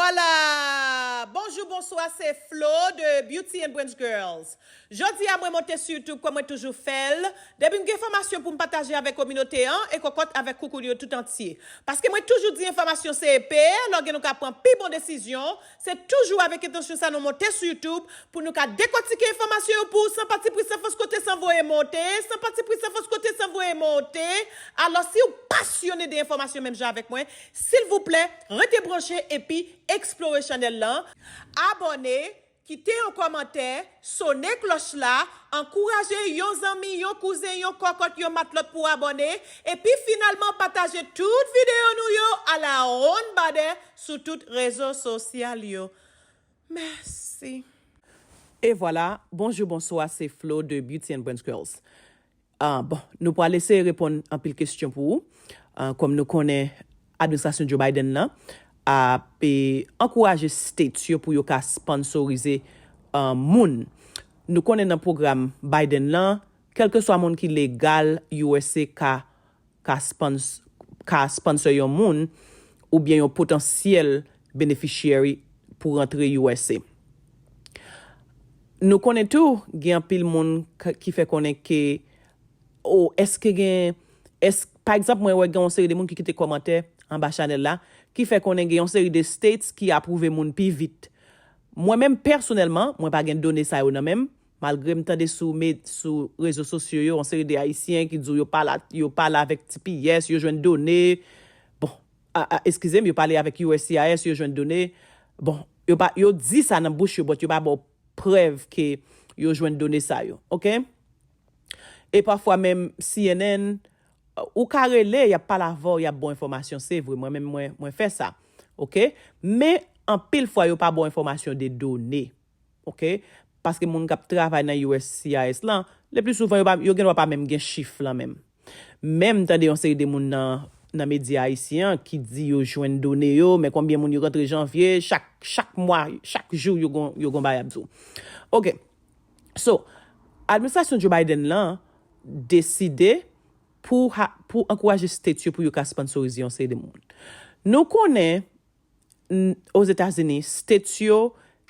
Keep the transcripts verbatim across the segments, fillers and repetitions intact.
Ala! Bonjou, bonswa, se Flo de Beauty and Brains Girls. Jodi a mwen monte sou YouTube kòm mwen toujou fè l. Depi m gen enfòmasyon pou m pataje avèk kominote an e kòkòt avèk koukoun yo tout antye. Paske mwen toujou di enfòmasyon se epe, lè w gen nou ka pran pi bon desizyon, se toujou avèk entansyon sa nou monte sou YouTube pou nou ka dekòtike enfòmasyon yo pou ou san patipri, san fòs kote, san voye monte, san patipri, san fòs kote, san voye monte. Alò, si w pasyone de enfòmasyon menm jan avèk mwen, silvouplè, rete branche epi eksplore chanèl lan. Abòne, kite yon kòmantè, sone klòch la, ankouraje yon zanmi, yon kouzen, yon kòkòt, yon matlòt pou abòne, epi finalman pataje tout videyo nou yo a la ronn badè sou tout rezo sosyal yo. Mèsi. E vwala, bonjou, bonswa, se Flo de Beauty and Brains Girls. Ah, bon, nou pral eseye reponn anpil kesyon pou ou. Ah, kòm nou konnen, administrasyon Joe Biden lan ap ankouraje state yo pou yo ka sponsorize ah, moun. Nou konnen nan pwogram Biden lan, kèlkeswa moun ki legal U S A ka, ka, spons, ka sponsor yon moun oubyen yon potansyèl beneficiary pou rantre U S A. Nou konnen tou, gen anpil moun k- ki fè konnen ke, o, èske gen, èske, pa egzanp, mwen wè gen yon seri de moun ki kite kòmantè anba chanèl la, ki fè konnen gen yon seri de states ki apwouve moun pi vit. Mwen menm, pèsonèlman, mwen pa gen done sa yo nan men m, malgre m tande sou, med, sou rezo sosyo yo, yon seri de Ayisyen ki di w yo pale, yo pale avèk T P S, yo jwenn done. Bon, a, a, eskize m, yo pale avèk U S C I S, yo jwenn done. Bon, yo pa, yo di sa nan bouch yo, but yo pa ba w prèv ke yo jwenn done sa yo, oke? E pafwa menm C N N, ou ka rele, y ap pale avè w, y ap ba w enfòmasyon, se vre, mwen menm mwen, mwen fè sa, oke? Men, anpil fwa, yo pa ba w enfòmasyon de done, oke? Paske moun k ap travay nan U S C I S lan, le pli souvan, yo pa, yo gendwa pa menm gen chif lan menm. Men m tande yon seri de moun nan, nan medya ayisyen an ki di yo jwenn done yo, men konbyen moun yo rantre janvye, chak, chak mwa, chak jou, yo gon, yo gon bagay ap di w. Oke. So, administrasyon Joe Biden lan deside pou, ha- pou ankouraje state yo pou yo ka sponsorize yon seri de moun. Nou konnen, n- Ozetazini, state yo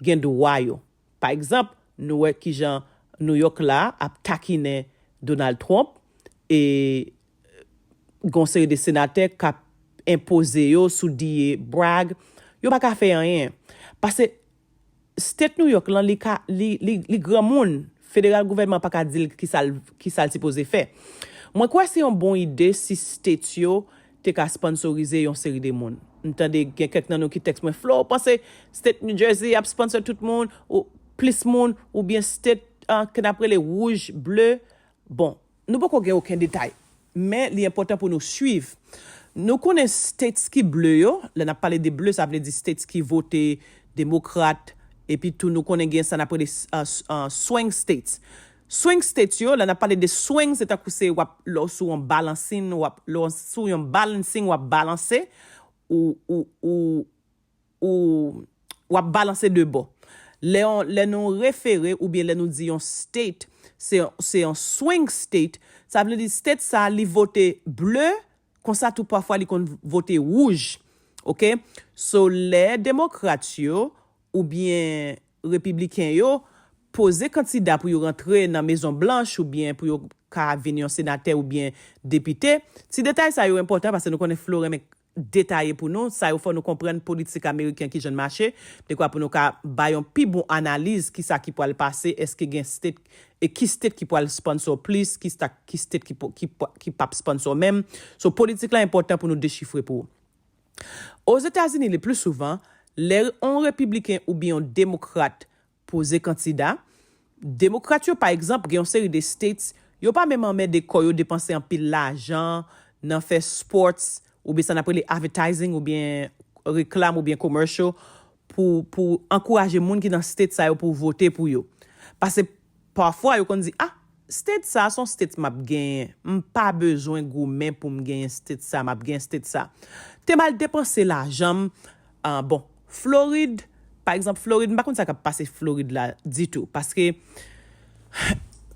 gen dwa yo. Pa egzanp, nou wè kijan New York la ap takinen Donald Trump e gon seri de senatè k ap enpoze yo sou D A Bragg. Yo pa ka fè anyen. Paske state New York lan, li ka, li, li, li granmoun. Federal gouvènman pa ka di l kisa l, kisa l sipoze fè. Mwen kwè se yon bon ide si state yo te ka sponsorize yon seri de moun. M tande gen kèk nan nou ki tèks mwen, Flo, ou panse state New Jersey ap sponsor tout moun, ou plis moun, oubyen state ah, ke n ap rele wouj, ble? Bon, nou poko gen okenn detay, men li enpòtan pou nou swiv. Nou konnen states ki ble yo, lè n ap pale de ble, sa vle di states ki vote demokrat, epi tou nou konnen gen sa n ap rele ah, s- ah, swing states. Swing states yo, lè n ap pale de swing, se tankou se w ap, lè w sou yon balansin, w ap, lè w sou yon balancing, w ap balanse, ou, ou, ou, ou w ap balanse de bò. Lè, yon- lè nou refere oubyen lè nou di yon state, se, se yon swing state, sa vle di state sa, li vote ble, konsa tou pafwa li konn vote wouj. Oke? So, lè demokrat yo oubyen repibliken yo poze kandida pou yo rantre nan Mezon Blanch oubyen pou yo ka vin yon senatè oubyen depite, ti detay sa yo enpòtan paske nou konnen Flo renmen detaye pou nou. Sa yo fè nou konprann politik ameriken ki jan l mache. Dekwa pou nou ka bay yon pi bon analiz kisa ki pral pase, èske gen state, e ki state ki pral sponsor plis, ki, sta, ki state ki, po- ki, po- ki p ap sponsor menm. So, politik la enpòtan pou nou dechifre pou ou. Ozetazini, le pli souvan, lè yon repibliken oubyen yon demokrat poze kandida, demokrat yo, pa egzanp, gen yon seri de states, yo pa menm anmède kò yo depanse anpil lajan nan fè sports, oubyen sa n ap rele advertising, oubyen reklam, oubyen commercial, pou, pou ankouraje moun ki nan state sa yo pou vote pou yo. Paske pafwa, yo konn di, ah, state sa a se yon state m ap genyen. M pa bezwen goumen pou m genyen state sa, m ap genyen state sa. Te m al depanse lajan m, ah, bon, Florid, pa egzanp, Florid, m pa konn sa k ap pase Florid la ditou. Paske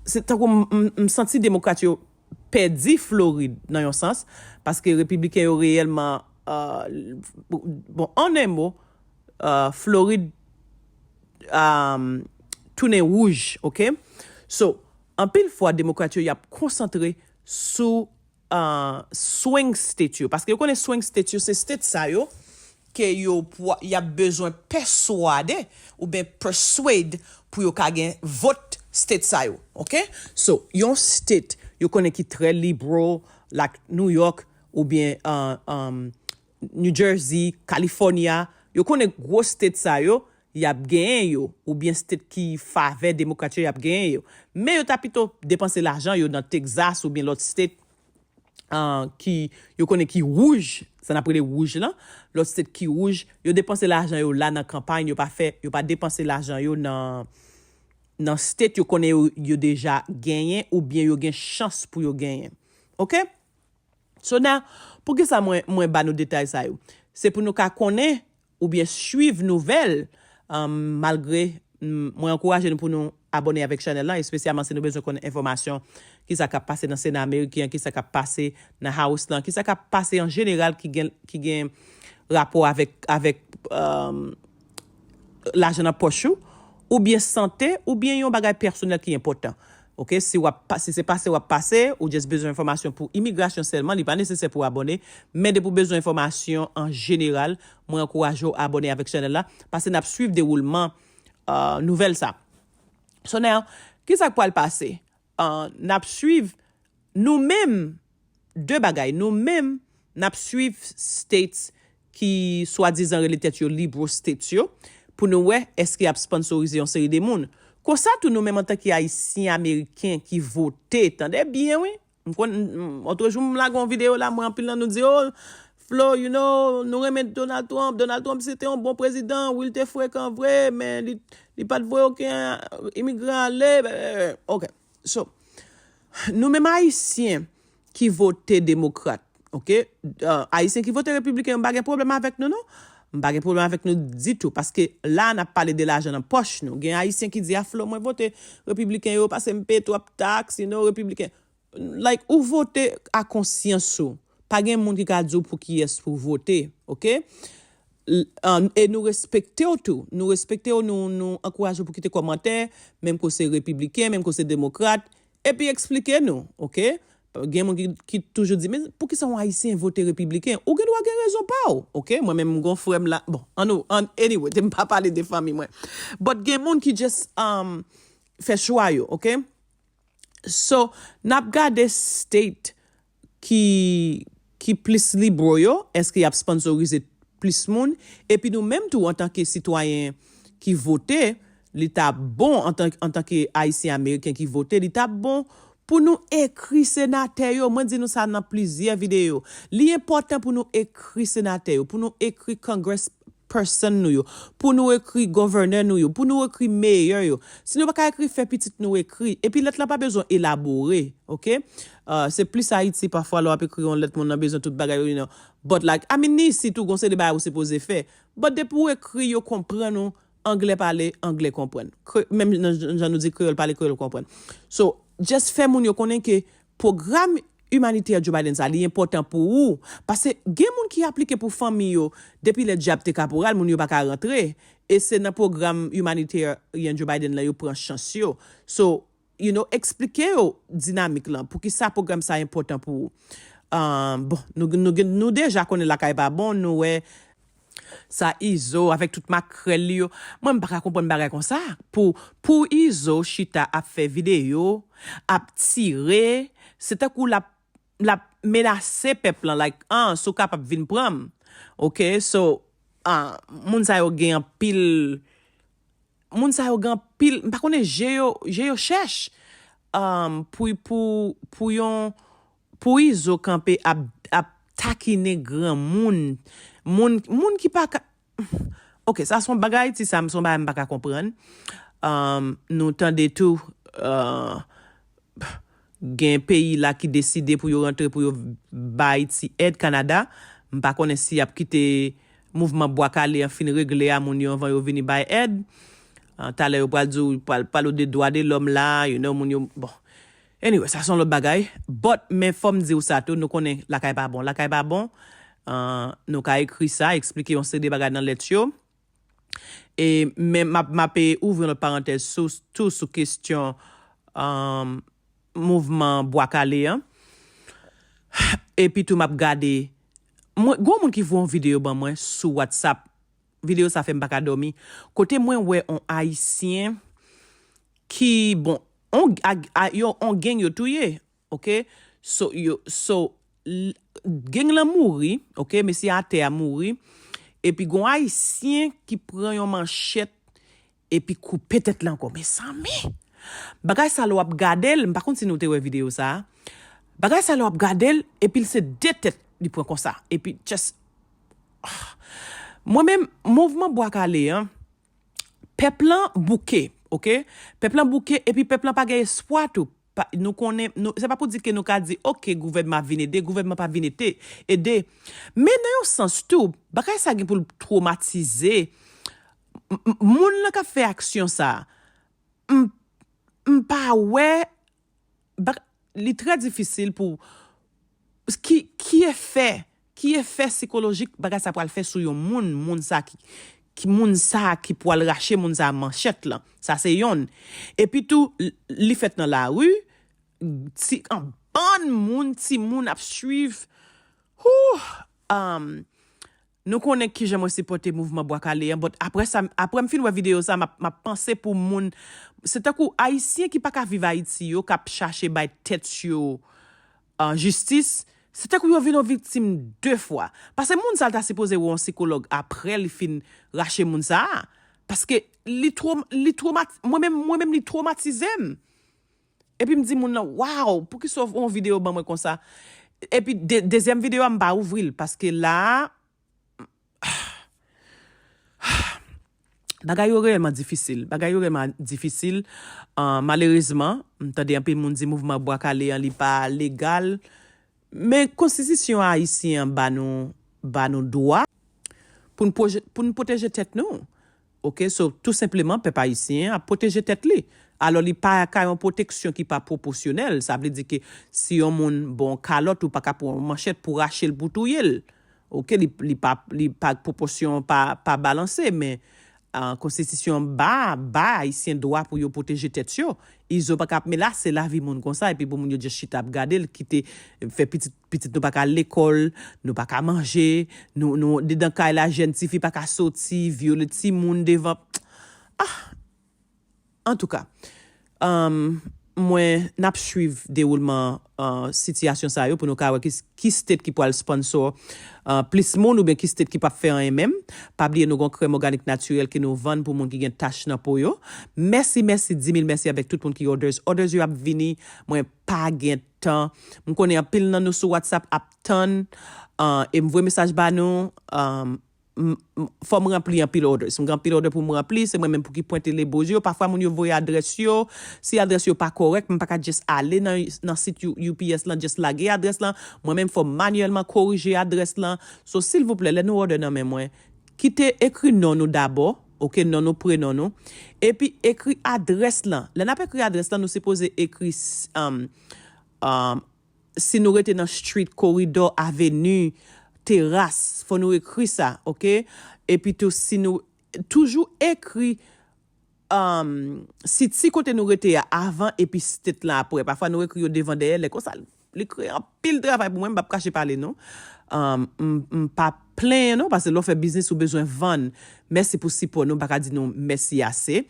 se tankou m, m, m santi demokrat yo pèdi Florid nan yon sans, paske repibliken yo reyèlman, ah, bon, an en mo, uh, Florid um, tounen wouj, ok? So, anpil fwa, Demokrat yo, y ap konsantre sou uh, swing state yo. Paske yo konnen swing state yo, se state sa yo ke yo pwa- y ap bezwen pèswade oubyen persuade pou yo ka gen vòt state sa yo, ok? So, yon state yo konnen ki trè liberal, like New York oubyen uh, um, New Jersey, California, yo konnen gwo state sa yo, y ap genyen yo, oubyen state ki favè Demokrat yo, y ap genyen yo. Men yo ta pito depanse lajan yo nan Texas oubyen lòt state uh, ki yo konnen ki wouj, sa n ap rele wouj lan, lòt state ki wouj, yo depanse lajan yo la nan kanpay, yo pa fè, yo pa depanse lajan yo nan nan state yo konnen yo, yo deja genyen oubyen yo gen chans pou yo genyen. Ok? So now, poukisa mwen, mwen ba nou detay sa yo? Se pou nou ka konnen oubyen swiv nouvèl, um, malgre mm, mwen ankouraje nou pou nou abòne avèk chanèl lan, espesyalman si nou bezwen konn enfòmasyon, kisa k ap pase nan Sena ameriken, kisa k ap pase nan House lan, kisa k ap pase an jeneral ki gen, ki gen rapò avèk, avèk um, lajan nan pòch ou, oubyen sante, oubyen yon bagay pèsonèl ki enpòtan. Ok, si w ap pa- si se pase w ap pase, ou just bezwen enfòmasyon pou imigrasyon sèlman, li pa nesesè pou abòne, men depi w bezwen enfòmasyon an jeneral, mwen ankouraje w abòne avèk chanèl la, paske n ap swiv dewoulman uh, nouvèl sa. So now, kisa k pral pase? Uh, n ap swiv nou menm de bagay. Nou menm, n ap swiv states ki swadizan rele tèt yo liberal states yo, pou nou wè èske y ap sponsorize yon seri de moun. Konsa tou, nou menm antanke Ayisyen Ameriken ki vote, tande byen wi, m konn, m- m- otrejou m lage yon videyo la, mwen anpil nan nou di, oh, Flo, you know, nou renmen Donald Trump. Donald Trump se te yon bon prezidan, wi, l te frekan vre, men li, li pa t voye okenn imigran ale. Ok. So, nou menm Ayisyen ki vote Demokrat, ok? Uh, Ayisyen ki vote Repibliken, m pa gen pwoblèm avèk nou, non. M pa gen pwoblèm avèk nou ditou, paske la, n ap pale de lajan nan pòch nou. Gen Ayisyen ki di, a Flo, mwen vote Repibliken yo, paske m peye twòp taks, you know, Repibliken. Like, ou vote a konsyans ou. Pa gen moun ki ka di w pou kiyès pou vote, ok? L- an- e nou respekte w tou. Nou respekte w, nou, nou ankouraje w pou kite kòmantè, menm ke w se repibliken, menm ke w se demokrat, epi eksplike nou, ok? Gen moun ki, ki toujou di, men poukisa yon Ayisyen vote repibliken? Ou gen dwa gen rezon pa w, ok? Mwen menm, m gon frè m la, bon, an nou, an, anyway, te m pa pale de fanmi mwen. But gen moun ki just um, fè chwa yo, ok? So, n ap gade state ki, ki plis libro yo, èske y ap sponsorize plis moun? Epi nou menm tou, antanke sitwayen ki vote, li t ap bon, antan, antanke Ayisyen Ameriken ki vote, li t ap bon pou nou ekri senatè yo. Mwen di nou sa nan plizyè videyo. Li enpòtan pou nou ekri senatè yo, pou nou ekri Congress person nou yo, pou nou ekri governor nou yo, pou nou ekri mayor yo. Si nou pa ka ekri, fè pitit nou ekri. Epi lèt la pa bezwen elabore, ok? Uh, se plis Ayiti pafwa lè w ap ekri yon lèt moun nan bezwen tout bagay yo, you know. But like, I mean, ni isit ou gon seri de bagay ou sipoze fè. But depi w ekri yo konprann ou, anglè pale, anglè konprann. Kre, menm jan nou di kreyòl pale, kreyòl konprann. So, just fè moun yo konnen ke pwogram imanitè Joe Biden sa, li enpòtan pou ou. Paske gen moun ki aplike pou fanmi yo depi lè dyab te kaporal, moun yo pa ka rantre. E se nan pwogram imanitè Joe Biden la yo pran chans yo. So, you know, eksplike yo dinamik lan, poukisa pwogram sa enpòtan pou ou. Uh, bon, nou, nou, nou deja konnen lakay pa bon, nou wè sa Izo avèk tout makrèl li yo. Mwen, m pa ka konprann bagay konsa. Pou, pou Izo chita ap fè videyo, ap tire, se tankou l ap, l ap menase pèp lan, like, ah, si w kapab vin pran m. Ok, so, ah, moun sa yo gen anpil, moun sa yo gen anpil, m pa konnen je yo, je yo chèch. Um, pou, pou, pou yon, pou Izo kanpe ap, ap takinen granmoun, moun, moun ki pa ka, ok, sa se yon bagay, ti sa, se yon bagay m pa ka konprann. Um, nou tande tou, uh, gen peyi la ki deside pou yo rantre, pou yo bay ti èd Kanada. M pa konnen si y ap kite mouvman Bwa Kale an fin regle a moun yo anvan yo vini bay èd. Ah, talè yo pral di w, pral pale w de dwa de lòm la, you know, moun yo, bon. Anyway, sa se yon lòt bagay. But, men fò m di w sa tou, nou konnen lakay pa bon. Lakay pa bon, ah, nou ka ekri sa, eksplike yon seri de bagay nan lèt yo. E men m ap, m ap, e, ouvri yon lòt parantèz sou, tou sou kesyon, um, mouvman Bwa Kale an. Epi tou m ap gade, mwen, gon moun ki voye yon videyo ban mwen sou WhatsApp. Videyo sa fè m pa ka dòmi. Kote mwen wè yon Ayisyen ki, bon, on, a, a, yo, on gang yo touye, oke? So, yo, so, l-, gang lan mouri, oke? Mesye atè a mouri. Epi gon Ayisyen ki pran yon manchèt epi koupe tèt la ankò. Mezanmi! Bagay sa lè w ap gade l, m pa konn si nou te wè videyo sa. Bagay sa lè w ap gade l, epi l se de tèt li pran konsa. Epi just, ah. Mwen menm, mouvman Bwa Kale an, pèp lan bouke, oke? Pèp lan bouke, epi pèp lan pa gen espwa tou. Pa, nou konnen, nou, se pa pou di ke nou ka di, oke, gouvènman ap vin ede, gouvènman pa vin ede, ede. Men nan yon sans tou, bagay sa gen pou l twomatize. M-, m-, moun lan k ap fè aksyon sa, m, m pa wè, bak-, li trè difisil pou, ki, ki efè, ki efè sikolojik bagay sa pral fè sou yon moun, moun sa ki, ki moun sa ki pral rache moun sa manchèt lan. Sa se yonn. Epi tou, l-, li fèt nan lari, ti, an bann moun, timoun ap swiv. Hoo, um, nou konnen kijan mwen sipòte mouvman Bwa Kale an, but apre sa, apre m fin wè videyo sa, m ap, m ap panse pou moun, se tankou Ayisyen ki pa ka viv Ayiti yo, k ap chache bay tèt yo, uh, jistis, se tankou yo vin yon viktim de fwa. Paske moun sa l ta sipoze wè yon sikològ apre li fin rache moun sa a. Paske li two, li twoma-, mwen menm, mwen menm li twomatize m. Epi m di moun nan, "Waw, poukisa w fè yon videyo ban mwen konsa?" Epi de-, dezyèm videyo a, m pa ouvri l, paske la a, bagay yo reyèlman difisil. Bagay yo reyèlman difisil. Ah, malerezman, m tande anpil moun di mouvman Bwa Kale an, li pa legal. Men konstitisyon ayisyen an ba nou, ba nou dwa pou n pwoje-, pou n pwoteje tèt nou. Oke, so, tou senpleman, pèp ayisyen an ap pwoteje tèt li. Alò, li pa ka yon pwoteksyon ki pa pwopòsyonèl. Sa vle di ke si yon moun ba w kalòt, ou pa ka pran yon manchèt pou rache l, pou touye l. Oke, li, li pa, li pa, pwopòsyon pa, pa balanse, men, ah, konstitisyon an ba, ba Ayisyen dwa pou yo pwoteje tèt yo. Izo pa ka ap menase lavi moun konsa, epi pou moun yo just chita ap gade l, kite, fè pitit, pitit nou pa ka al lekòl, nou pa ka manje, nou, nou, dedan kay la, jèn tifi pa ka soti, vyole timoun devan. Ah! Antouka, um, mwen, n ap swiv dewoulman, uh, sitiyasyon sa yo pou nou ka wè ki, ki state ki pral sponsor, uh, plis moun oubyen ki state ki p ap fè anyen menm. Pa bliye nou gon krèm òganik natirèl ke nou vann pou moun ki gen tach nan po yo. Mèsi, mèsi, dimil mèsi avèk tout moun ki orders. Orders yo ap vini, mwen pa gen tan. M konnen anpil nan nou sou WhatsApp ap tann, uh, e m voye mesaj ba nou, um, m, m, fò m ranpli anpil orders. M gen anpil order pou m ranpli, se mwen menm pou ki pwente lebo yo. Pafwa moun yo voye adrès yo, si adrès yo pa kòrèk, m pa ka just ale nan, nan sit U-, U P S lan, just lage adrès lan. Mwen menm fò m manyèlman korije adrès lan. So, silvouplè, lè nou order nan men mwen, kite ekri non nou dabò, oke, non nou, prenon nou. Epi ekri adrès lan. Lè n ap ekri adrès lan, nou sipoze ekri s-, um, um, si nou rete nan street, koridò, aveni, teras, fò nou ekri sa, oke? Epi tou, si nou toujou ekri, um, siti kote nou rete a avan epi state lan apre. Pafwa nou ekri yo devan dèyè, lè konsa, li kreye anpil travay pou mwen, m p ap kache pale non. Um, m, m pa plenyen non, paske lè w fè biznis, ou bezwen vann. Mèsi pou sipò nou, m pa ka di nou mèsi ase.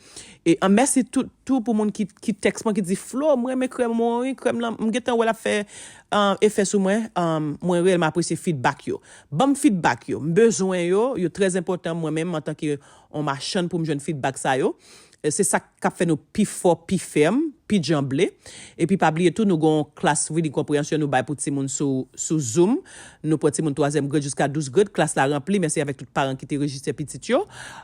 E, ah, mèsi tou, tou pou moun ki, ki tèks mwen, ki di, "Flo, m renmen krèm ou an, wi, krèm lan, m gentan wè l ap fè, ah, efè sou mwen." Ah, mwen reyèlman apresye feedback yo. Ban m feedback yo. M bezwen yo, yo trè enpòtan mwen menm antanke yon machann pou m jwenn feedback sa yo. E se sa k ap fè nou pi fò, pi fèm, pi djanble. Epi pa bliye tou, nou gon klas reading comprehension nou bay pou timoun sou, sou Zoom. Nou pran timoun twazyèm grade jiska douz grade. Klas la ranpli. Mèsi avèk tout paran ki te rejistre pitit yo.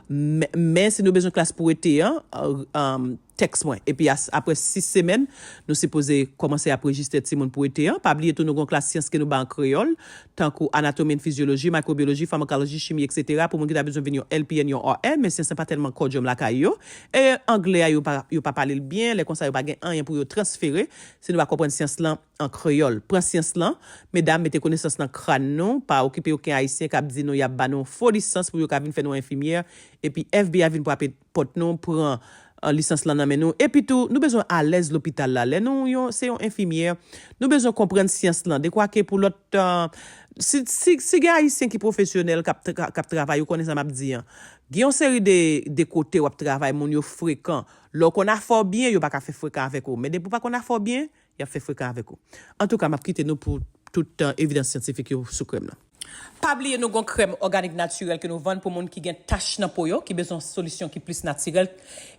Men, men si nou bezwen klas pou ete an, uh, um, tèks mwen. Epi apre sis semèn, nou sipoze kòmanse ap rejistre timoun pou ete an. Pa bliye tou, nou gen yon klas syans ke nou bay an kreyòl, tankou anatomi and fizyoloji, maykrobyoloji, famakoloji, chimi, etsetera. Pou moun ki ta bezwen vin yon L P N, yon R N, men syans lan pa tèlman kòdyòm lakay yo. E anglè a, yo pa, yo pa pale l byen, lè konsa yo pa gen anyen pou yo transfere si nou pa konprann syans lan an kreyòl. Pran syans lan, medam, mete konesans nan kràn nou, pa okipe okenn Ayisyen k ap di nou y ap ba nou fo lisans pou yo ka vin fè nou enfimyè, epi F B I vin frape pòt nou, pran lisans lan nan men nou. Epi tou, nou bezwen alèz lopital la. Lè nou yon, se yon enfimyè, nou bezwen konprann syans lan. Dekwa ke pou lòt, si, si, si gen Ayisyen ki pwofesyonèl k ap, k ap travay, ou konnen sa m ap di an. Gen yon seri de, de kote w ap travay, moun yo frekan. Lè w konn afè w byen, yo pa ka fè frekan avèk ou. Men depi w pa konn afè w byen, y ap fè frekan avèk ou. Antouka, m ap kite nou pou tout evidans syantifik yo sou krèm nan. Pa bliye, nou gen krèm òganik natirèl ke nou vann pou moun ki gen tach nan po yo, ki bezwen solisyon ki plis natirèl.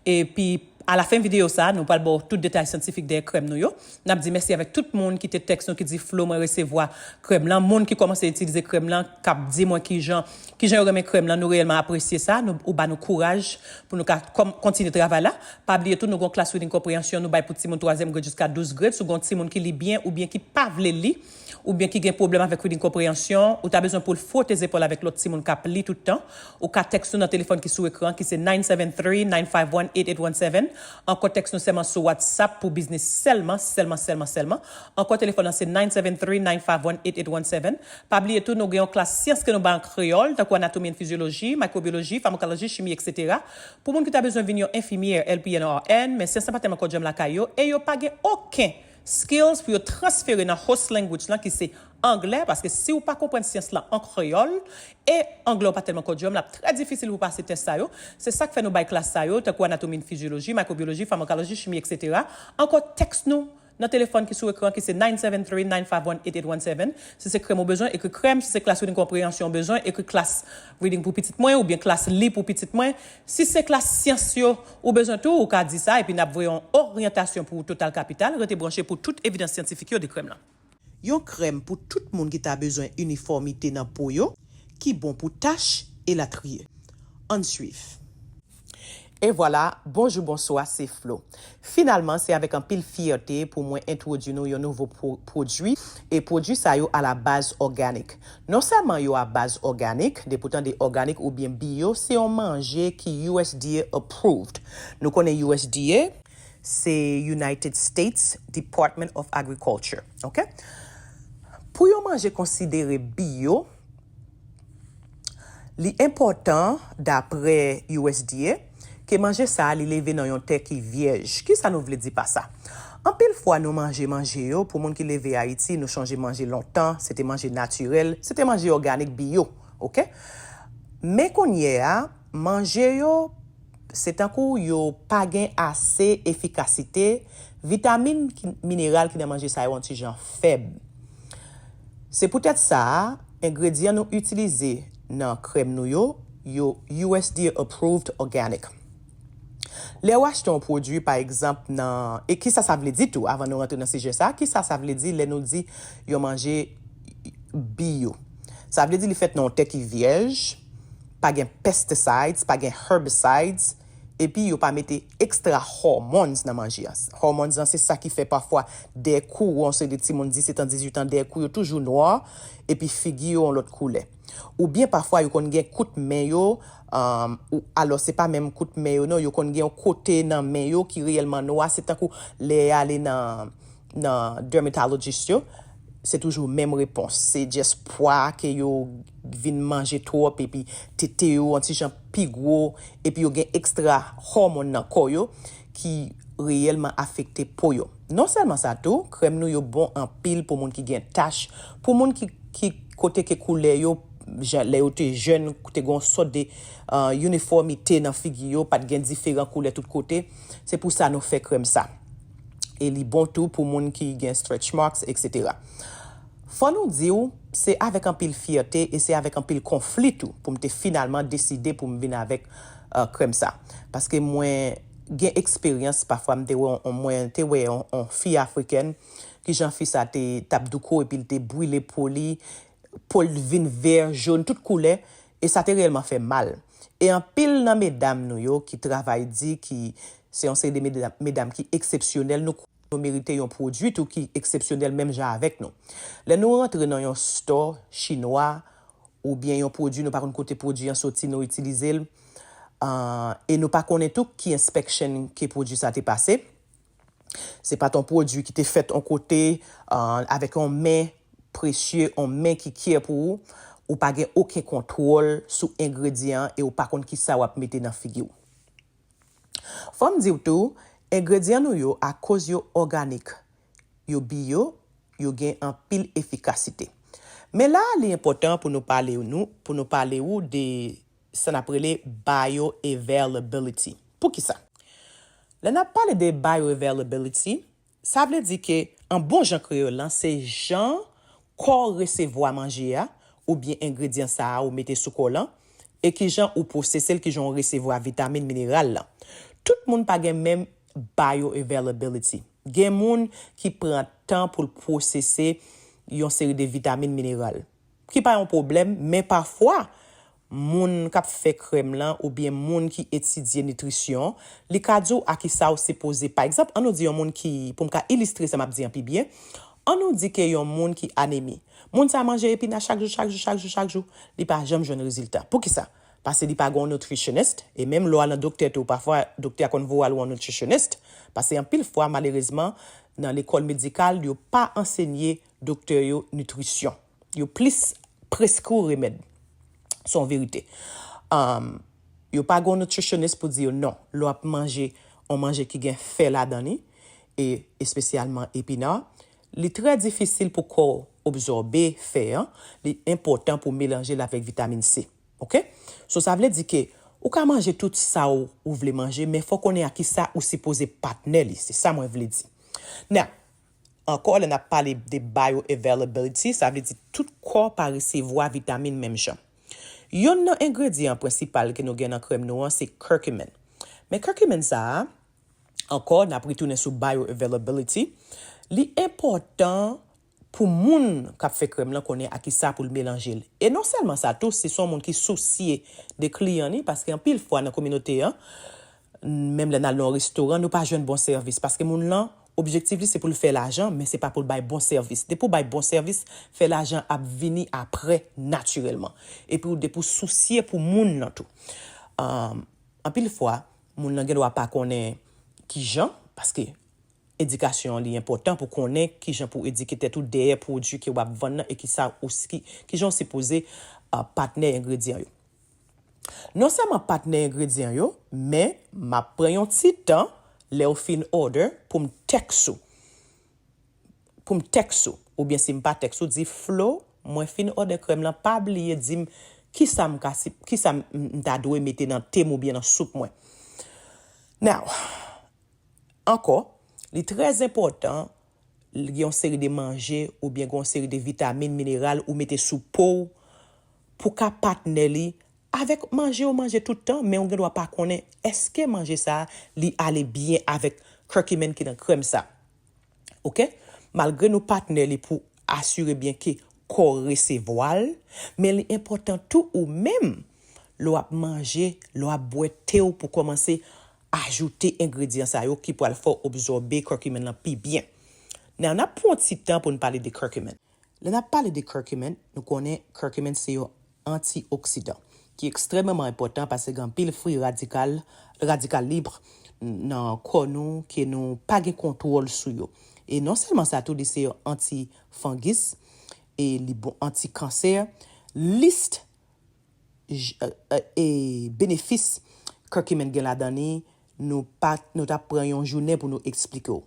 Epi, alafen videyo sa, nou pral ba w tout detay syantifik dèyè krèm nou yo. N ap di mèsi avèk tout moun ki te tèks nou, ki di, Flo, mwen resevwa krèm lan. Moun ki kòmanse itilize krèm lan, k ap di mwen kijan, kijan yo renmen krèm lan, nou reyèlman apresye sa. Nou, ou ba nou kouraj pou nou ka kontinye travay la. Pa bliye tou, nou gen klas reading comprehension nou bay pou timoun twazyèm grade jiska douz grade. Si w gen yon timoun ki li byen oubyen ki pa vle li, oubyen ki gen pwoblèm avèk reading comprehension, ou ta bezwen pou l fwote zepòl avèk lòt timoun k ap li tout tan, ou ka tèks nou nan telefòn ki sou ekran, ki se nine seven three, nine five one, eight eight one seven. Ankò, tèks nou sèlman sou WhatsApp pou biznis sèlman, sèlman, sèlman, sèlman. Ankò, telefòn nan se nine seven three, nine five one, eight eight one seven. Pa bliye tou, nou gen yon klas syans ke nou bay an kreyòl, tankou anatomi and fizyoloji, maykrobyoloji, famakoloji, chimi, etsetera. Pou moun ki ta bezwen vin yon enfimyè, L P N, R N, men syans lan pa tèlman kòdyòm lakay yo, e yo pa gen okenn skills pou yo transfere nan host language lan ki se anglè, paske si w pa konprann syans lan an kreyòl, e anglè w pa tèlman kòdyòm, l ap trè difisil pou w pase tès sa yo. Se sa k fè nou bay klas sa yo, tankou anatomi and fizyoloji, maykrobyoloji, famakoloji, chimi, etsetera. Ankò, tèks nou nan telefòn ki sou ekran ki se nine seven three, nine five one, eight eight one seven. Si se krèm ou bezwen, ekri krèm. Si se klas reading comprehension ou bezwen, ekri klas reading pou pitit mwen oubyen klas li pou pitit mwen. Si se klas syans yo ou bezwen tou, ou ka di sa, epi n ap voye yon oryantasyon pou ou total kapital. Rete branche pou tout evidans syantifik yo de krèm lan. Yon krèm pou tout moun ki ta bezwen inifòmite nan po yo, ki bon pou tach, elatriye. Ann swiv. E vwala, bonjou, bonswa, se Flo. Finalman, se avèk anpil fyète pou mwen entwodui nou yon nouvo pwo-, pwodui, e pwodui sa yo a la baz òganik. Non sèlman yo a baz òganik, depi w tande òganik oubyen bio, se yon manje ki U S D A approved. Nou konnen U S D A, se United States Department of Agriculture, ok? Pou yon manje konsidere bio, li enpòtan, dapre U S D A, ke manje sa a li leve nan yon tè ki vyèj. Kisa nou vle di pa sa? Anpil fwa nou manje manje yo, pou moun ki leve Ayiti, nou chonje manje lontan, se te manje natirèl, se te manje òganik bio, ok? Men kounye a, manje yo, se tankou yo pa gen ase efikasite, vitamin, ki, mineral ki nan manje sa yo yon ti jan fèb. Se poutèt sa a, engredyan nou itilize nan krèm nou yo, yo U S D A approved organic. Lè w achte yon pwodui, pa egzanp, nan, e kisa sa vle di tou, avan nou rantre nan sijè sa, kisa sa vle di lè nou di yon manje bio? Sa vle di li fèt nan yon tè ki vyèj, pa gen pesticides, pa gen herbicides, epi yo pa mete extra hormones nan manje an. Hormones an, se sa ki fè pafwa dèkou, yon seri de timoun disèt an, dizuit an, dèkou yo toujou nwa, epi figi yo yon lòt koulè. Oubyen pafwa yo konn gen kout men yo, um, ou, alò se pa menm kout men yo non, yo konn gen yon kote nan men yo ki reyèlman nwa, se tankou lè y ale nan, nan dermatologist yo, se toujou menm repons. Se just pwa ke yo vin manje twòp, epi tete yo yon ti jan pi gwo, epi yo gen ekstra hòmòn nan kò yo ki reyèlman afekte po yo. Non sèlman sa tou, krèm nou yo bon anpil pou moun ki gen tach, pou moun ki, ki kote ke koulè yo, jan, lè yo te jèn, te gen yon sòt de, uh, inifòmite nan figi yo, pa t gen diferan koulè tout kote. Se pou sa nou fè krèm sa. E li bon tou pou moun ki gen stretch marks, etsetera. Fò nou di w, se avèk anpil fyète e se avèk anpil konfli tou pou m te finalman deside pou m vin avèk, uh, krèm sa. Paske mwen gen eksperyans, pafwa m te wè, mwen te wè yon, yon fi afrikèn, kijan fi sa te t ap douko epi l te brile po li, po l vin vè, jòn, tout koulè, e sa te reyèlman fè mal. E anpil nan medam nou yo ki travay di, ki se yon seri de medam, medam ki eksepsyonèl, nou, nou merite yon pwodui tou ki eksepsyonèl menm jan avèk nou. Lè nou rantre nan yon store chinwa oubyen yon pwodui, nou pa konn kote pwodui an soti, nou itilize l, uh, e nou pa konnen tou ki inspection ke pwodui sa te pase. Se pa t yon pwodui ki te fèt yon kote, uh, avèk yon men presye, yon men ki care pou ou, ou pa gen okenn kontwòl sou engredyan an e ou pa konn ki sa w ap mete nan figi w. Fò m di w tou, engredyan nou yo, akoz yo òganik, yo biyo, yo gen anpil efikasite. Men la, li enpòtan pou nou pale nou, pou nou pale ou de sa n ap rele bioavailability. Poukisa? Lè n ap pale de bioavailability, sa vle di ke, an bon jan kreyòl lan, se jan kò w resevwa manje a, oubyen engredyan sa a ou mete sou kò w lan, e kijan ou pwosese l, kijan w resevwa vitamin, mineral lan. Tout moun pa gen menm bioavailability. Gen moun ki pran tan pou l pwosese yon seri de vitamin, mineral, ki pa yon pwoblèm, men pafwa, moun k ap fè krèm lan oubyen moun ki etidye nitrisyon, li ka di w a ki sa w sipoze. Pa egzanp, ann nou di yon moun ki, pou m ka ilistre sa m ap di an pi byen, ann nou di ke yon moun ki anemi, moun sa manje epina chak jou, chak jou, chak jou, chak jou, li pa janm jwenn rezilta. Poukisa? Paske li pa gen yon nutritionist, e menm lè w al nan doktè tou, pafwa doktè a konn voye w al wè yon nutritionist, paske anpil fwa, malerezman, nan lekòl medikal, yo pa ansenye doktè yo nitrisyon. Yo plis preskri w remèd. Se yon verite. Um, yo pa gen yon nutritionist pou di yo non. Lè w ap manje yon manje ki gen fè ladan li, e espesyalman epina, li trè difisil pou kò w absòbe fè an. Li enpòtan pou w melanje l avèk vitamin C. Oke? So, sa vle di ke ou ka manje tout sa w, ou vle manje, men fò w konnen a ki sa ou sipoze patnè li. Se sa mwen vle di. Now, ankò, lè n ap pale de bioavailability, sa vle di tout kò pa resevwa vitamin menm jan. Yonn nan engredyan prensipal ke nou gen nan krèm nou an, se curcumin. Men curcumin sa a, ankò, n ap retounen sou bioavailability, li enpòtan pou moun k ap fè krèm lan konnen a ki sa pou l melanje l. E non sèlman sa tou, si se yon moun ki sousye de kliyan li, paske anpil fwa nan kominote an, menm lè n al nan yon restoran, nou pa jwenn bon sèvis, paske moun lan, objektif li se pou l fè lajan, men se pa pou l bay bon sèvis. Depi w bay bon sèvis, fè lajan ap vini apre natirèlman. Epi w, depi w sousye pou moun nan tou. Um, anpil fwa, moun nan gen dwa pa konnen kijan, paske edikasyon an li enpòtan pou konnen kijan pou w edike tèt ou dèyè pwodui ke w ap vann nan e ki sa ou, ki, kijan w sipoze, uh, patnè engredyan yo. Non sèlman patnè engredyan yo, men m ap pran yon ti tan lè w fin order pou m tèks ou. Pou m tèks ou, oubyen si m pa tèks ou, di, Flo, mwen fin order krèm lan, pa bliye di m kisa m ka, kisa m, m ta dwe mete nan te m oubyen nan soup mwen. Now, ankò, li trè enpòtan, gen yon seri de manje oubyen gen yon seri de vitamin, mineral ou mete sou po w pou ka patnè li avèk manje ou manje tout tan, men ou gen dwa pa konnen èske manje sa a li ale byen avèk curcumin ki nan krèm sa. Oke? Malgre nou patnè li pou asire byen ke kò w resevwa l, men li enpòtan tou ou menm, lè w ap manje, lè w ap bwè te w pou kòmanse ajoute engredyan sa yo ki pral fè w absòbe curcumin lan pi byen. Now, n ap pran yon ti tan pou n pale de curcumin. Lè n ap pale de curcumin, nou konnen curcumin se yon antioksidan ki ekstrèmeman enpòtan paske gen anpil fri radikal, radikal lib nan kò nou ke nou pa gen kontwòl sou yo. E non sèlman sa tou, li se yon antifangis e li bon antikansè. Lis j-, e, e, e benefis curcumin gen ladan li, nou pa, nou t ap pran yon jounen pou nou eksplike w.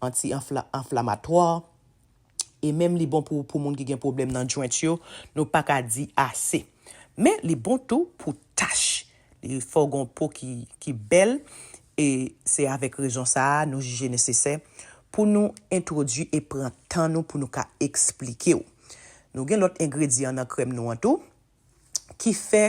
Anti-anfla-, anflamatwa, e menm li bon pou, pou moun ki gen pwoblèm nan joint yo, nou pa ka di ase. Men li bon tou pou tach. Li fè w gen yon po ki, ki bèl, e se avèk rezon sa a, nou jije nesesè pou nou entwodui e pran tan nou pou nou ka eksplike w. Nou gen lòt engredyan nan krèm nou an tou, ki fè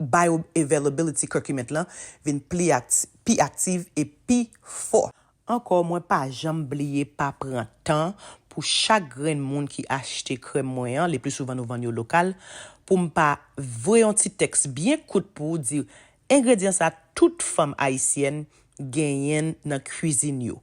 bioavailability curcumin lan vin pli akti-, pi aktif e pi fò. Ankò, mwen pa janm bliye pa pran tan pou chak grenn moun ki achte krèm mwen an, le pli souvan nou vann yo lokal, pou m pa voye yon ti tèks byen kout pou w di, engredyan sa tout fanm ayisyèn genyen nan kwizin yo.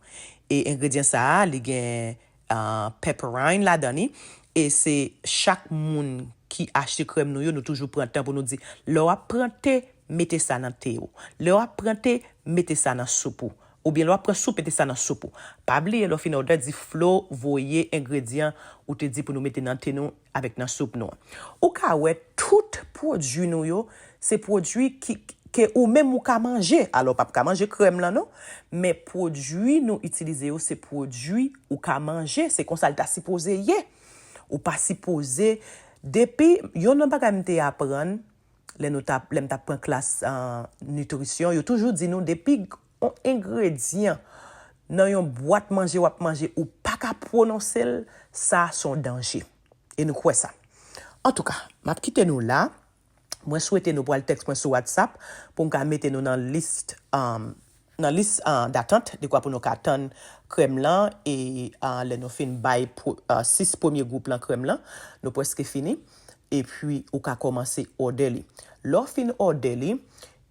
E engredyan sa a, li gen uh, pepperine ladan li. E se chak moun ki achte krèm nou yo, nou toujou pran tan pou nou di, lè w ap pran te, mete sa nan te ou. Lè w ap pran te, mete sa nan soup ou. Oubyen lè w ap pran soup, mete sa nan soup ou. Pa bliye, lè w fin òdè, di Flo voye engredyan ou te di pou nou mete nan te nou avèk nan soup nou an. Ou ka wè tout pwodui nou yo, se pwodui ki, ke ou menm ou ka manje. Alò, w p ap ka manje krèm lan, non. Men pwodui nou itilize yo, se pwodui ou ka manje. Se konsa l ta sipoze ye. Ou pa sipoze, depi, youn nan bagay m te aprann, lè nou t ap, lè m t ap pran klas uh, nitrisyon, yo toujou di nou, depi yon engredyan nan yon bwat manje w ap manje, ou pa ka pwononse l, sa se yon danje. E nou kwè sa. Antouka, m ap kite nou la. Mwen swete nou pral tèks mwen sou WhatsApp pou m ka mete nou nan lis, um, nan lis uh, datant, dekwa pou nou ka tann krèm lan, e uh, lè nou fin bay uh, sis premye gwoup lan krèm lan, nou prèske fini, epi ou ka kòmanse òdè li. Lè w fin òdè li,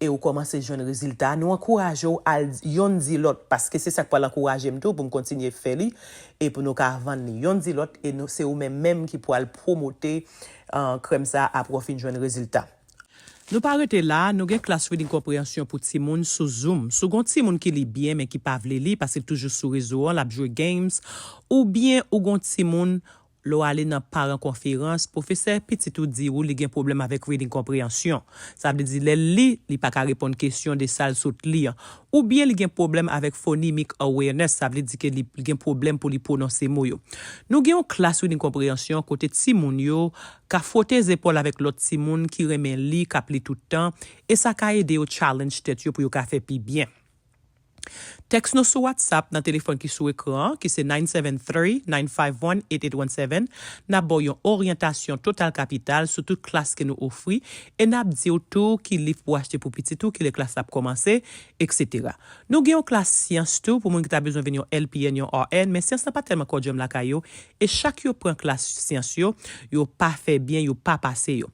e ou kòmanse jwenn rezilta, nou ankouraje w al yonn di lòt, paske se sa k pral ankouraje m tou pou m kontinye fè li, e pou nou ka vann li yonn di lòt, e nou, se ou menm menm ki pral pwomote uh, krèm sa apre w fin jwenn rezilta. Nou pa rete la, nou gen klas reading konpreyansyon pou timoun sou Zoom. Si w gen yon timoun ki li byen men ki pa vle li paske l toujou sou rezo an, l ap jwe games, oubyen ou gen yon timoun, lè w ale nan paran konferans, pwofesè pitit ou di ou li gen pwoblèm avèk reading konpreyansyon. Sa vle di lè l li, li pa ka reponn kesyon de sa l sot li an. Oubyen li gen pwoblèm avèk phonemic awareness, sa vle di ke li gen pwoblèm pou li pwononse mo yo. Nou gen yon klas reading konpreyansyon kote timoun yo ka fwote zepòl avèk lòt timoun ki renmen li, k ap li tout tan, e sa ka ede yo challenge tèt yo pou yo ka fè pi byen. Tèks nou sou WhatsApp nan telefòn ki sou ekran an, ki se nine seven three, nine five one, eight eight one seven. N ap ba w yon oryantasyon total kapital sou tout klas ke nou ofri, e n ap di w tou ki liv pou w achte pou pitit ou, kilè klas la ap kòmanse, etsetera. Nou gen yon klas syans tou pou moun ki ta bezwen vin yon L P N, yon R N, men syans lan pa tèlman kòdjòm lakay yo, e chak yo pran klas syans yo, yo pa fè byen, yo pa pase yo.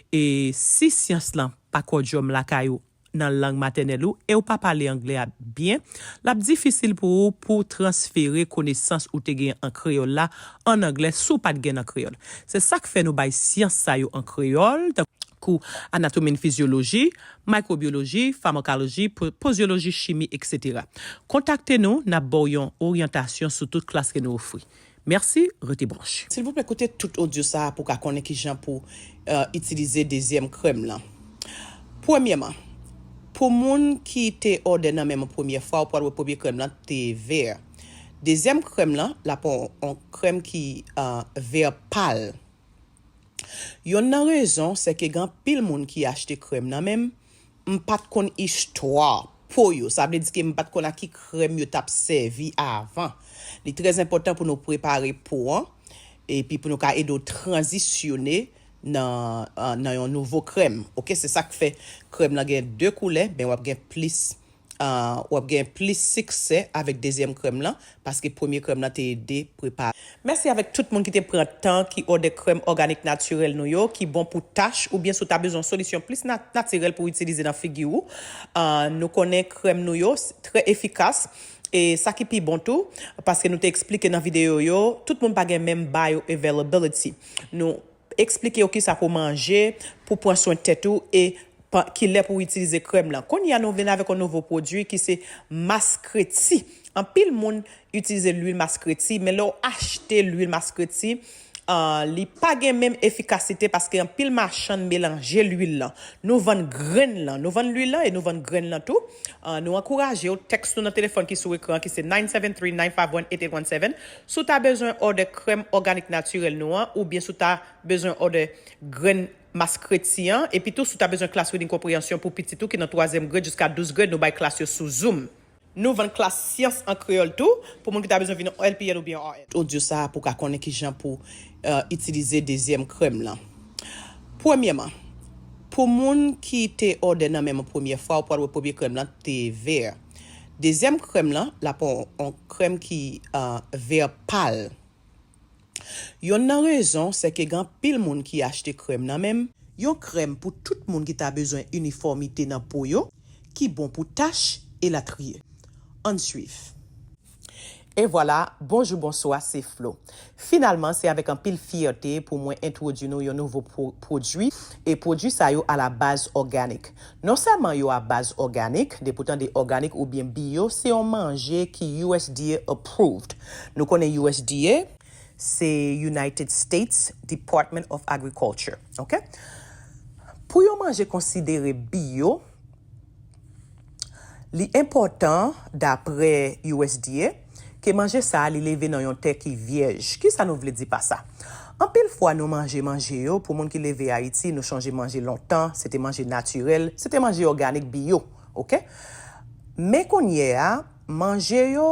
E si syans lan pa kòdjòm lakay ou, nan lang matènèl ou e w pa pale anglè a byen, l ap difisil pou ou pou w transfere konesans ou te gen an kreyòl la an anglè si w pa t gen nan kreyòl. Se sa k fè nou bay syans sa yo an kreyòl, tankou anatomi, fizyoloji, maykwobyoloji, famakoloji, po-, pozyoloji, chimi, etsetera. Kontakte nou, n ap ba w yon oryantasyon sou tout klas ke nou ofri. Mèsi, rete branche. Silvouplè, koute tout odyo sa a pou w ka konnen kijan pou, euh, itilize dezyèm krèm lan. Premyèman, pou moun ki te òdè nan men mwen premyè fwa, ou pral wè premye krèm lan te vè. Dezyèm krèm lan, l ap yon, yon krèm ki, euh, vè pal. Yonn nan rezon, se ke gen anpil moun ki achte krèm nan men m, m pa t konn istwa po yo. Sa vle di ke m pa t konn a ki krèm yo t ap sèvi avan. Li trè enpòtan pou nou prepare po an, epi pou nou ka ede w tranzisyone nan, nan yon nouvo krèm. Oke, se sa k fè krèm lan gen de koulè, men w ap gen plis, w ap gen plis siksè avèk dezyèm krèm lan, paske premye krèm lan te ede prepare. Mèsi avèk tout moun ki te pran tan, ki òdè krèm òganik natirèl nou yo, ki bon pou tach, oubyen si w ta bezwen yon solisyon plis na-, natirèl pou w itilize nan figi w. Ah, nou konnen krèm nou yo s-, trè efikas. E sa ki pi bon tou, paske nou te eksplike nan videyo yo, tout moun pa gen menm bioavailability. Nou eksplike yo kisa pou manje, pou pran swen tèt ou, e pa, kilè pou w itilize krèm lan. Kounye a, nou vin avèk yon nouvo pwodui ki se maskreti. Anpil moun itilize lwil maskreti, men lè w achte lwil maskreti, ah, li pa gen menm efikasite paske anpil machann melanje lwil lan. Nou vann grenn lan, nou vann lwil lan e nou vann grenn lan tou. Ah, nou ankouraje w, tèks nou nan telefòn ki sou ekran, ki se nine seven three, nine five one, eight eight one seven. Si w ta bezwen òdè krèm òganik natirèl nou an, oubyen si w ta bezwen òdè grenn maskreti an, epi tou si w ta bezwen klas reading konpreyansyon pou pitit ou ki nan twazyèm grade jiska douz grade, nou bay klas yo sou Zoom. Nou vann klas syans an kreyòl tou, pou moun ki ta bezwen vin yon L P N oubyen R N. Odyo sa a pou w ka konnen kijan pou, euh, itilize dezyèm krèm lan. Premyèman, pou moun ki te òdè nan men mwen premyè fwa, ou pral wè premye krèm lan te vè. Dezyèm krèm lan, l ap yon, yon krèm ki, euh, vè pal. Yonn nan rezon, se ke gen anpil moun ki achte krèm nan men m. Yon krèm pou tout moun ki ta bezwen inifòmite nan po yo, ki bon pou tach, elatriye. Ann swiv. E vwala, bonjou, bonswa, se Flo. Finalman, se avèk anpil fyète pou mwen entwodui nou yon nouvo pwo- pwodui, e pwodui sa yo a la baz òganik. Non sèlman yo a baz òganik, depi w tande òganik oubyen bio, se yon manje ki U S D A approved. Nou konnen U S D A, se United States Department of Agriculture, ok? Pou yon manje konsidere bio, li enpòtan, dapre U S D A, ke manje sa a li leve nan yon tè ki vyèj. Kisa nou vle di pa sa? Anpil fwa nou manje manje yo, pou moun ki leve Ayiti, nou chonje manje lontan, se te manje natirèl, se te manje òganik bio, ok? Men kounye a, manje yo,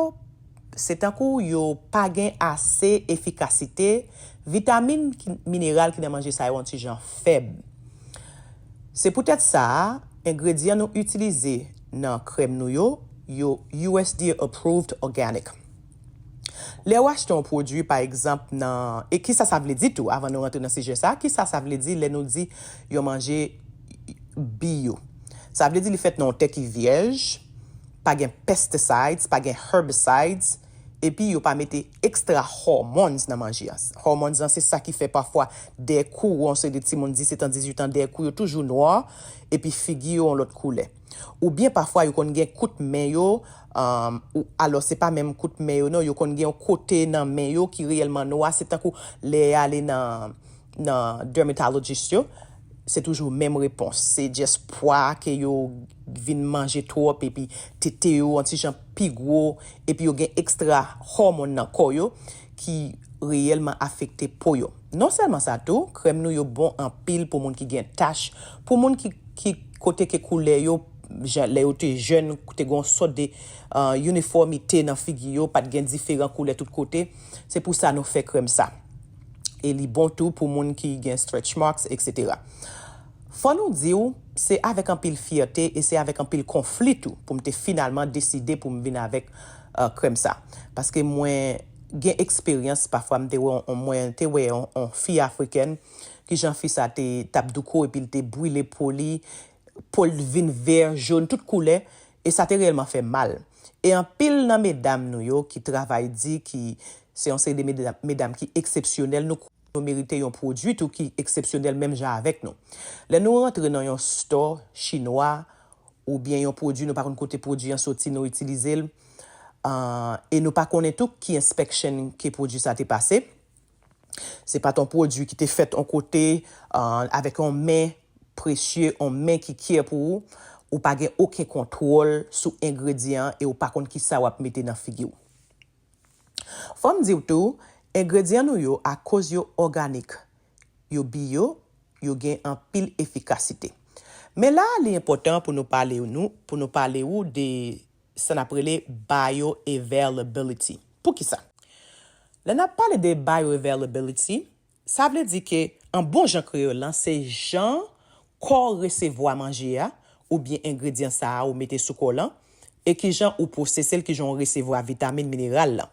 se tankou yo pa gen ase efikasite, vitamin, ki- mineral ki nan manje sa yo yon ti jan fèb. Se poutèt sa a, engredyan nou itilize nan krèm nou yo, yo U S D A approved organic. Lè w achte yon pwodui, pa egzanp, nan, e kisa sa vle di tou, avan nou rantre nan sijè sa, kisa sa vle di lè nou di yon manje bio? Sa vle di li fèt nan yon tè ki vyèj, pa gen pesticides, pa gen herbicides, epi yo pa mete extra hormones nan manje a. Hormones lan, se sa ki fè pafwa dèyè kou, yon seri de timoun disetan, dizuitan, dèyè kou yo toujou nwa, epi figi yo yon lòt koulè. Oubyen pafwa yo konn gen kout men yo, um, ou, alò se pa menm kout men yo non, yo konn gen yon kote nan men yo ki reyèlman nwa, se tankou lè y ale nan, nan dermatologist yo, se toujou menm repons. Se just pwa ke yo vin manje twòp, epi tete yo yon ti jan pi gwo, epi yo gen extra hormone nan kò yo ki reyèlman afekte po yo. Non sèlman sa tou, krèm nou yo bon anpil pou moun ki gen tach, pou moun ki, ki kote ke koulè yo, jan, lè yo te jèn, te gen yon sòt de, uh, inifòmite nan figi yo, pa t gen diferan koulè tout kote. Se pou sa nou fè krèm sa. E li bon tou pou moun ki gen stretch marks, et cetera. Fò nou di w, se avèk anpil fyète e se avèk anpil konfli tou pou m te finalman deside pou m vin avèk, uh, krèm sa. Paske mwen gen eksperyans, pafwa m te wè on, mwen te wè on, on fi afrikèn, ki jan fi sa te t ap douko epi l te brile po li, po l vin vè, jòn, tout koulè, e sa te reyèlman fè mal. E anpil nan medam nou yo ki travay di, ki se yon seri de medam, medam ki eksepsyonèl, nou, nou merite yon pwodui tou ki eksepsyonèl menm jan avèk nou. Lè nou rantre nan yon store chinwa oubyen yon pwodui, nou pa konn kote pwodui an soti, nou itilize l, uh, e nou pa konnen tou ki inspection ke pwodui sa te pase. Se pa t yon pwodui ki te fèt yon kote, uh, avèk yon men presye, yon men ki care pou ou. Ou pa gen okenn kontwòl sou engredyan an e ou pa konn kisa w ap mete nan figi w. Fò m di w tou, engredyan nou yo, akoz yo òganik, yo bio, yo gen anpil efikasite. Men la a, li enpòtan pou nou pale nou, pou nou pale ou de sa n ap rele bioavailability. Poukisa? Lè n ap pale de bioavailability, sa vle di ke, an bon jan kreyòl lan, se jan kò w resevwa manje a, oubyen engredyan sa a ou mete sou kò w lan, e kijan ou pwosese l, kijan ou resevwa vitamin, mineral lan.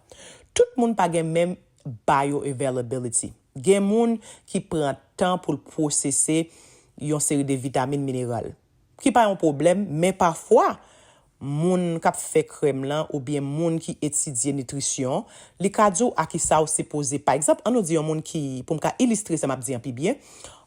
Tout moun pa gen menm bioavailability. Gen moun ki pran tan pou l pwosese yon seri de vitamin, mineral. Ki pa yon pwoblèm, men pafwa, moun k ap fè krèm lan oubyen moun ki etidye nitrisyon, li ka di w a kisa w sipoze. Pa egzanp, ann nou di yon moun ki, pou m ka ilistre sa m ap di an pi byen,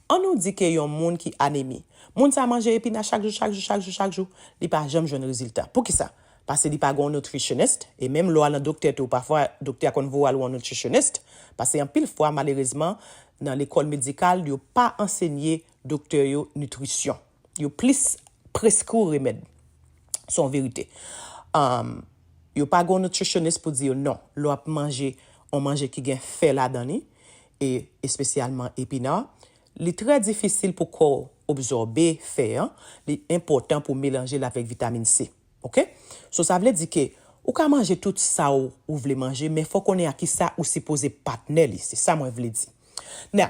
ann nou di ke yon moun ki anemi. Moun sa manje epina chak jou, chak jou, chak jou, chak jou, li pa janm jwenn rezilta. Poukisa? Paske li pa gen yon nutritionist, e menm lè w al nan doktè tou, pafwa doktè a konn voye w al wè yon nutritionist, paske anpil fwa, malerezman, nan lekòl medikal, yo pa ansenye doktè yo nitrisyon. Yo plis preskri w remèd. Se yon verite. Um, yo pa gen yon nutritionist pou di yo non. Lè w ap manje yon manje ki gen fè ladan li, e espesyalman epina, li trè difisil pou kò w absòbe fè an. Li enpòtan pou w melanje l avèk vitamin C. Ok? So, sa vle di ke ou ka manje tout sa w, ou vle manje, men fò w konnen a kisa ou sipoze patnè li. Se sa mwen vle di. Now,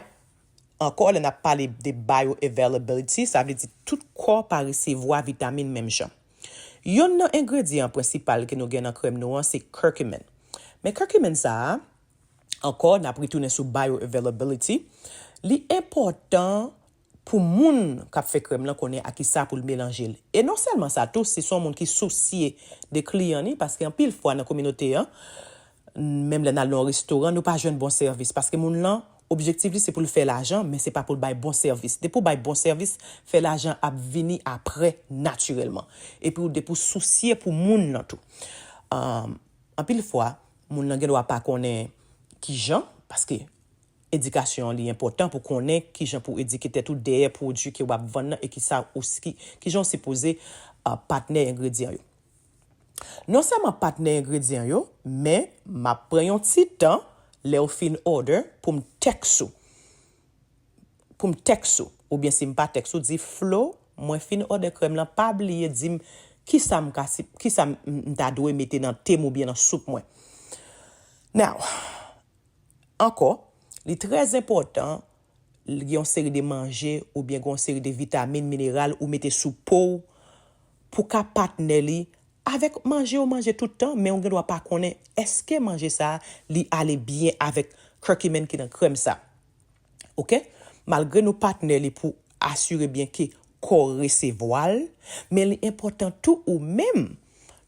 ankò, lè n ap pale de bioavailability, sa vle di tout kò pa resevwa vitamin menm jan. Yonn nan engredyan prensipal ke nou gen nan krèm nou an, se curcumin. Men curcumin sa a, ankò, n ap retounen sou bioavailability, li enpòtan pou moun k ap fè krèm lan konnen a kisa pou l melanje l. E non sèlman sa tou, si se yon moun ki sousye de kliyan li, paske anpil fwa nan kominote an, menm lè n al nan yon restoran, nou pa jwenn bon sèvis, paske moun lan, objektif li se pou l fè lajan, men se pa pou l bay bon sèvis. Depi w bay bon sèvis, fè lajan ap vini apre natirèlman. Epi w, depi w sousye pou moun nan tou. Anpil fwa, moun nan gen dwa pa konnen kijan, paske edikasyon an li enpòtan pou konnen kijan pou w edike tèt ou dèyè pwodui ke w ap vann nan e kisa ou, kijan w sipoze patnè engredyan yo. Non sèlman patnè engredyan yo, men m ap pran yon ti tan lè w fin order pou m tèks ou. Pou m tèks ou, oubyen si m pa tèks ou, di Flo, mwen fin order krèm lan, pa bliye di m kisa m ka, kisa m ta dwe mete nan te m oubyen nan soup mwen. Now, ankò, li trè enpòtan gen yon seri de manje oubyen gen yon seri de vitamin, mineral ou mete sou po w pou ka patnè li avèk manje ou manje tout tan, men ou gen dwa pa konnen èske manje sa a li ale byen avèk curcumin ki nan krèm sa. Oke? Malgre nou patnè li pou asire byen ke kò w resevwa l, men li enpòtan tou ou menm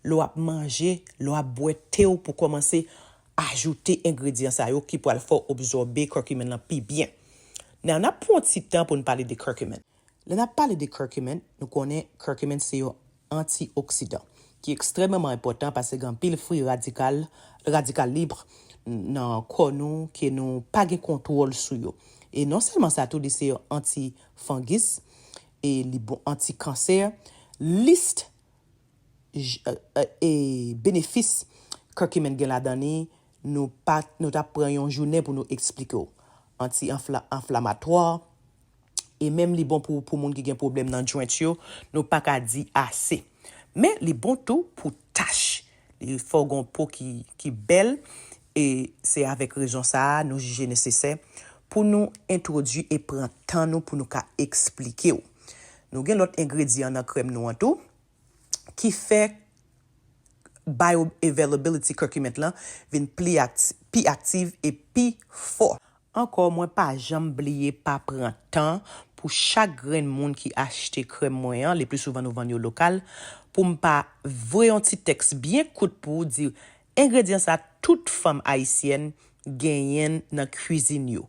lè w ap manje, lè w ap bwè te w pou kòmanse ajoute engredyan sa yo ki pral fè w absòbe curcumin lan pi byen. Now, n ap pran yon ti tan pou n pale de curcumin. Lè n ap pale de curcumin, nou konnen curcumin se yon antioksidan ki ekstrèmeman enpòtan paske gen anpil fri radikal, radikal lib nan kò nou ke nou pa gen kontwòl sou yo. E non sèlman sa tou, li se yon antifangis e li bon antikansè. Lis e benefis curcumin gen ladan li, nou pa, nou t ap pran yon jounen pou nou eksplike w. Anti-anflamatwa, e menm li bon pou, pou moun ki gen pwoblèm nan joint yo, nou pa ka di ase. Men li bon tou pou tach. Li fè w gen yon po ki, ki bèl, e se avèk rezon sa a nou jije nesesè pou nou entwodui e pran tan nou pou nou ka eksplike w. Nou gen lòt engredyan nan krèm nou an tou, ki fè bioavailability curcumin lan vin pli akti-, pi aktif e pi fò. Ankò, mwen pa janm bliye pa pran tan pou chak grenn moun ki achte krèm mwen an, le pli souvan nou vann yo lokal, pou m pa voye yon ti tèks byen kout pou w di, engredyan sa tout fanm ayisyèn genyen nan kwizin yo.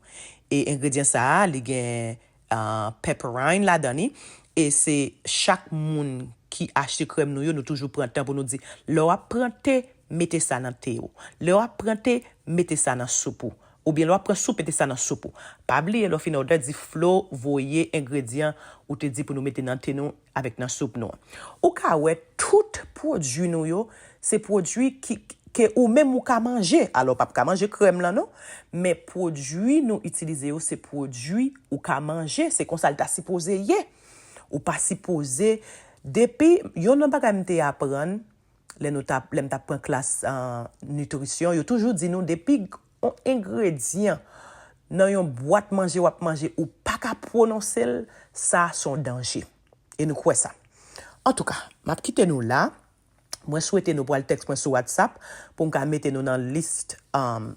E engredyan sa a, li gen uh, pepperine ladan li. E se chak moun ki achte krèm nou yo, nou toujou pran tan pou nou di, lè w ap pran te, mete sa nan te w. Lè w ap pran te, mete sa nan soup ou. Oubyen lè w ap pran soup, mete sa nan soup ou. Pa bliye lè w fin order, di Flo voye engredyan ou te di pou nou mete nan te nou avèk nan soup nou an. Ou ka wè tout pwodui nou yo, se pwodui ki, ke ou menm ou ka manje. Alò, w p ap ka manje krèm lan non, men pwodui nou itilize yo se pwodui ou ka manje, se konsa l ta sipoze ye. Ou pa sipoze, depi, youn nan bagay m te aprann, lè nou t ap, lè m t ap pran klas, uh, nitrisyon, yo toujou di nou, depi yon engredyan nan yon bwat manje w ap manje, ou pa ka pwononse l, sa se yon danje. E nou kwè sa. Antouka, m ap kite nou la. Mwen swete nou pral tèks mwen sou WhatsApp pou m ka mete nou nan lis, um,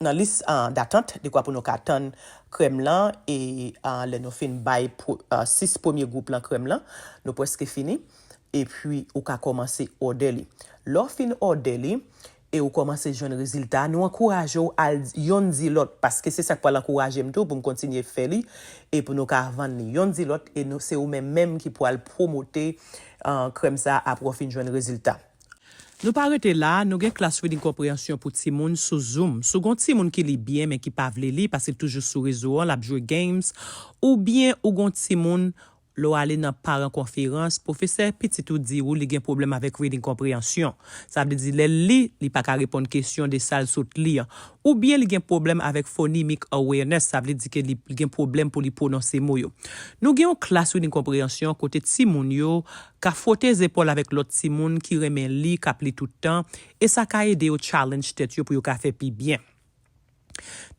nan lis, uh, datant, dekwa pou nou ka tann krèm lan, e, uh, lè nou fin bay pou, uh, sis premye gwoup lan krèm lan, nou prèske fini, epi ou ka kòmanse order li. Lè w fin order li, e ou kòmanse jwenn rezilta, nou ankouraje w al yonn di lòt, paske se sa k pral ankouraje m tou pou m kontinye fè li, e pou nou ka vann li yonn di lòt, e nou, se ou menm menm ki pral pwomote, uh, krèm sa apre w fin jwenn rezilta. Nou pa rete la, nou gen klas reading comprehension pou timoun sou Zoom. Si w gen yon timoun ki li byen men ki pa vle li paske l toujou sou rezo an, l ap jwe games, oubyen ou gen yon timoun, lè w ale nan paran konferans, pwofesè pitit ou di ou li gen pwoblèm avèk reading comprehension. Sa vle di lè l li, li pa ka reponn kesyon de sa l sot li an. Oubyen li gen pwoblèm avèk phonemic awareness, sa vle di ke li gen pwoblèm pou li pwononse mo yo. Nou gen yon klas reading comprehension kote timoun yo ka fwote zepòl avèk lòt timoun ki renmen li, k ap li tout tan, e sa ka ede yo challenge tèt yo pou yo ka fè pi byen.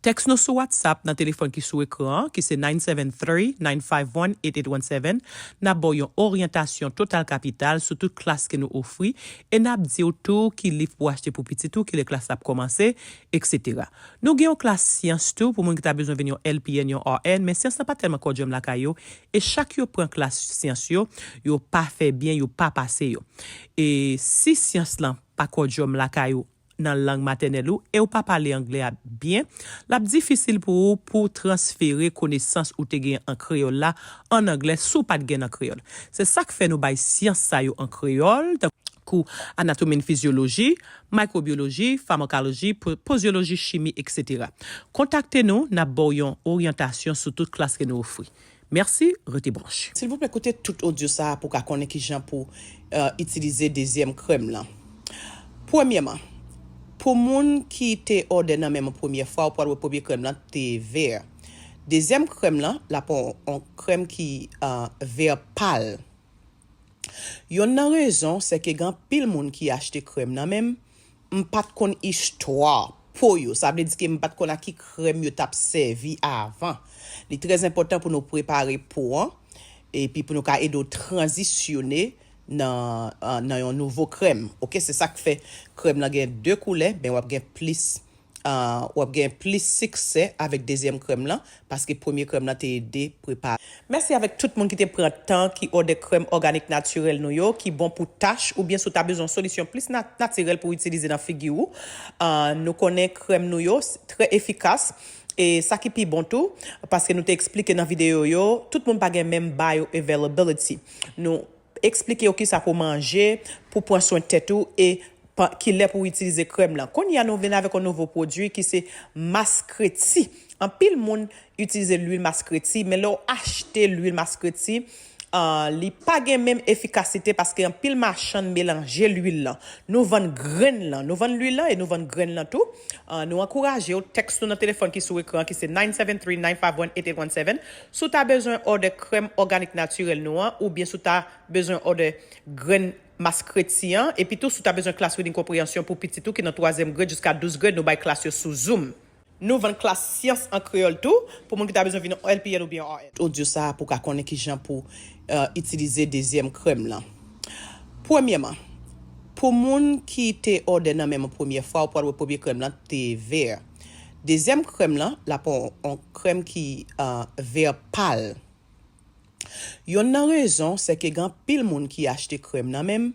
Tèks nou sou WhatsApp nan telefòn ki sou ekran an, ki se nine seven three, nine five one, eight eight one seven. N ap ba w yon oryantasyon total kapital sou tout klas ke nou ofri, e n ap di w tou ki liv pou w achte pou pitit ou, kilè klas la ap kòmanse, etsetera. Nou gen yon klas syans tou pou moun ki ta bezwen vin yon L P N, yon R N, men syans lan pa tèlman kòdjòm lakay yo, e chak yo pran klas syans yo, yo pa fè byen, yo pa pase yo. E si syans lan pa kòdjòm lakay ou, nan lang matènèl ou e w pa pale anglè a byen, l ap difisil pou ou pou w transfere konesans ou te gen an kreyòl la an anglè si w pa t gen nan kreyòl. Se sa k fè nou bay syans sa yo an kreyòl, tankou anatomi, fizyoloji, maykwobyoloji, famakoloji, po- pozyoloji, chimi, etsetera. Kontakte nou, n ap ba w yon oryantasyon sou tout klas ke nou ofri. Mèsi, rete branche. Silvouplè, koute tout odyo sa a pou w ka konnen kijan pou w itilize dezyèm krèm lan. Premyèman, pou moun ki te òdè nan men m premye fwa, ou pral wè premye krèm lan te vè. Dezyèm krèm lan, l ap yon krèm ki vè pal. Yonn nan rezon, se ke gen anpil moun ki achte krèm nan men m, m pa t konn istwa po yo. Sa vle di ke m pa t konn a ki krèm yo t ap sèvi avan. Li trè enpòtan pou nou prepare po an, epi pou nou ka ede w tranzisyone nan, nan yon nouvo krèm. Oke, se sa k fè krèm lan gen de koulè, men w ap gen plis, w ap gen plis siksè avèk dezyèm krèm lan, paske premye krèm lan te ede prepare. Mèsi avèk tout moun ki te pran tan, ki òdè krèm òganik natirèl nou yo, ki bon pou tach, oubyen si w ta bezwen yon solisyon plis na- natirèl pou w itilize nan figi w. Nou konnen krèm nou yo trè efikas. E sa ki pi bon tou, paske nou te eksplike nan videyo yo, tout moun pa gen menm bioavailability. Nou eksplike yo kisa pou manje, pou pran swen tèt ou e kilè pou w itilize krèm lan. Kounye a nou vin avèk yon nouvo pwodui ki se maskreti. Anpil moun itilize lwil maskreti, men lè w achte lwil maskreti, li pa gen menm efikasite paske anpil machann melanje lwil lan. Nou vann grenn lan, nou vann lwil lan e nou vann grenn lan tou. Nou ankouraje w, tèks nou nan telefòn ki sou ekran ki se nine seven three, nine five one, eight eight one seven. Si w ta bezwen òdè krèm òganik natirèl nou an, oubyen si w ta bezwen òdè grenn maskreti an, epi tou si w ta bezwen klas reading comprehension pou pitit ou ki nan twazyèm grade jiska douz grade, nou bay klas yo sou Zoom. Nou vann klas syans an kreyòl tou, pou moun ki ta bezwen vin yon L P N oubyen R N. Odyo sa a pou w ka konnen kijan pou w itilize dezyèm krèm lan. Premyèman, pou moun ki te òdè nan men m premye fwa, ou pral wè premye krèm lan te vè. Dezyèm krèm lan, l ap yon krèm ki vè pal. Yonn nan rezon, se ke gen anpil moun ki achte krèm nan men m,